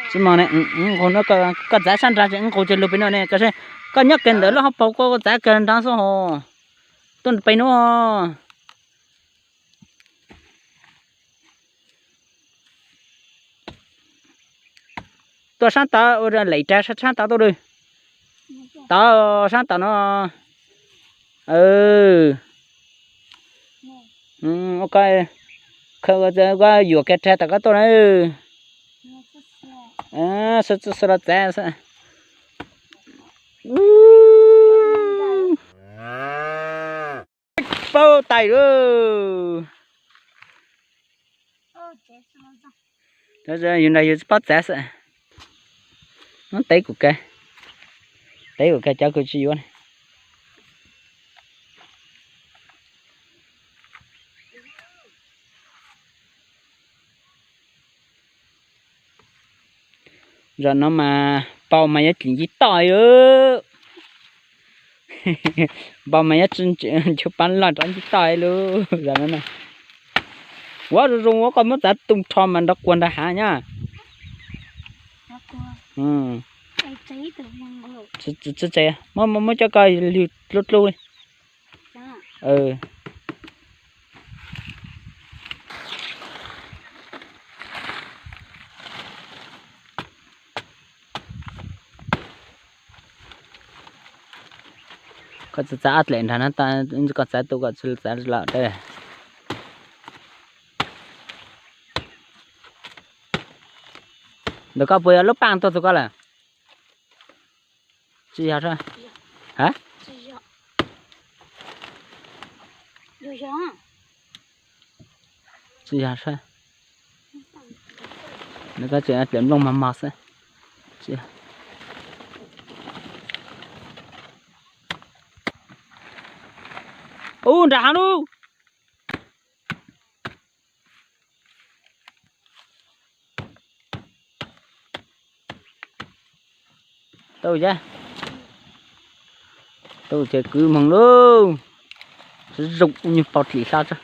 Tsis mog ne, koj txav sab nrad ces nqus ces lug pem no ne, koj nyob kiag ntawm lub hauv paus koj txav kiag nrad xwb hos. Tuaj pem no. Tuaj sab tod, ua lem rag sab tod tuaj lawm. Tod sab tod no. Koj yuam kiag rag tom koj tuaj na. Xwb xwb los txav xwb. Paub tais lawm. Yus nrog yus tsis paub txav xwb. Muab tev kuv kag, tev kuv kag cov kuv tsis yuav. Zaum no mas paub mas yuav tsis ncig toj li. Paub mas yuav tsis nchuav pab loj rov ncig toj li lub zaum no na. Ua zoo zoo ua koj muab txav tu rho mas nrov quas nrag hav nyab. Tsis tsev, muab muab cov ko lwg dlub dlub li. Koj txav txav ob dlaim nrag no, koj txav tu koj txav lawm. Ntawm koj puas yog lub paaj tuaj txug koj lawm? Tsis yog. Tsis yog. Nws koj tseem dlaim nplooj mos mos xwb. Ub, nram hav lub. Tau, tau ces kwv moog lauj. Zoo nyuag pov dlim hla tso.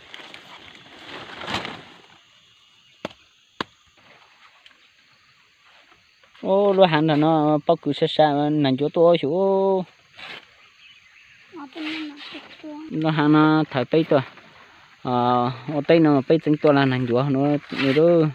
Ub, lub haav nrag no pob kws sab sab, nag ncuav tuaj xyuv. Lub haav no thaum peb tuaj ua teb no peb txeev tuaj los nag ncuav no lub.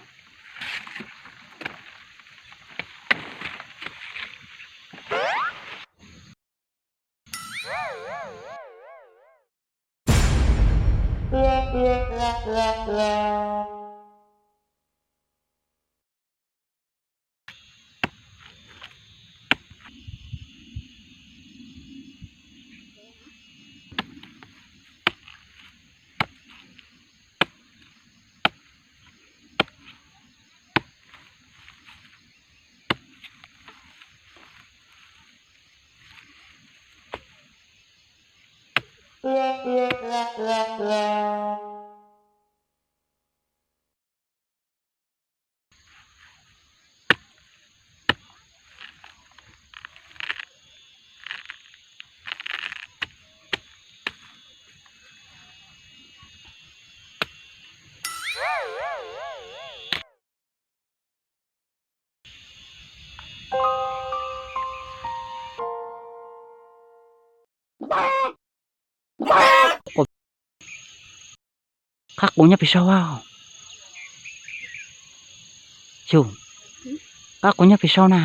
Qab quas nyob pem saud. Xyov, qab quas nyob pem saud na.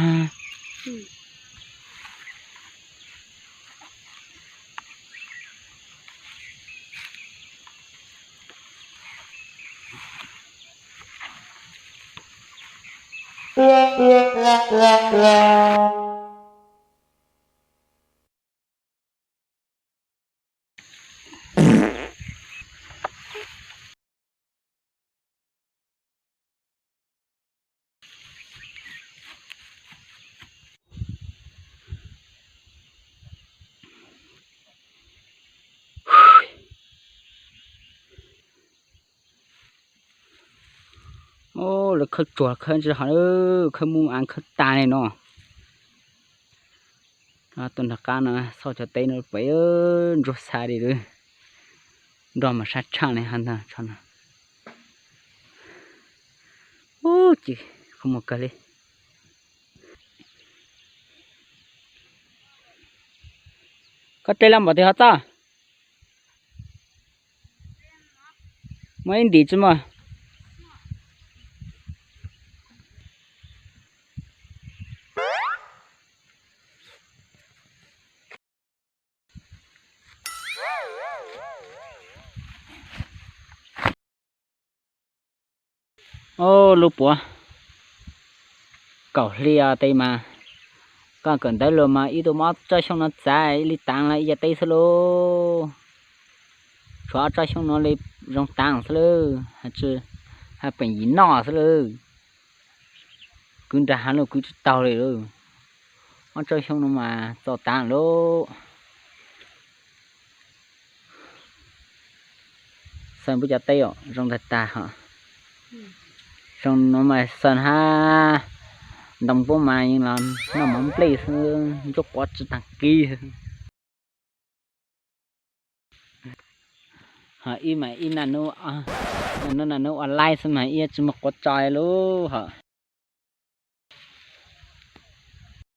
Lawv khawb tsuag khawb ntsis hov, khawb muj av khawb tas li no. Tuaj nrog qab no xauj cov teb no pem ntsuag xa li lawm. Nroj mas sab tshaj li hov ntag. Ub, ces qhov muag kawg li. Koj dlej laj npaum twg ho txog? Muaj ib ntim tsis muaj. Au, lub puav kaum hli tes mas, koj kawm ntawv los mas ib tug mob tsob xyoob no txav ib li taav los ib co teb xwb lauj. Tshuav ob tsob xyoob no li zoo taav xwb lauj, haj tsis, haj peem yim noj xwb lauj. Kwv nrag hav lauj, kwv tsis taus li lauj. Ob tsob xyoob no mas txaus taav lauj. Xaws npua cov teb os, zoo tag tag hos. Zoo no mas xaws hab ntoo puab mas yeej los noj mov nplej xwb, ntsuab quav tsi taag kis. Hos ib mas ib naj nub, naj nub ua laib xwb mas ib tsi muaj quav tso lauj hos.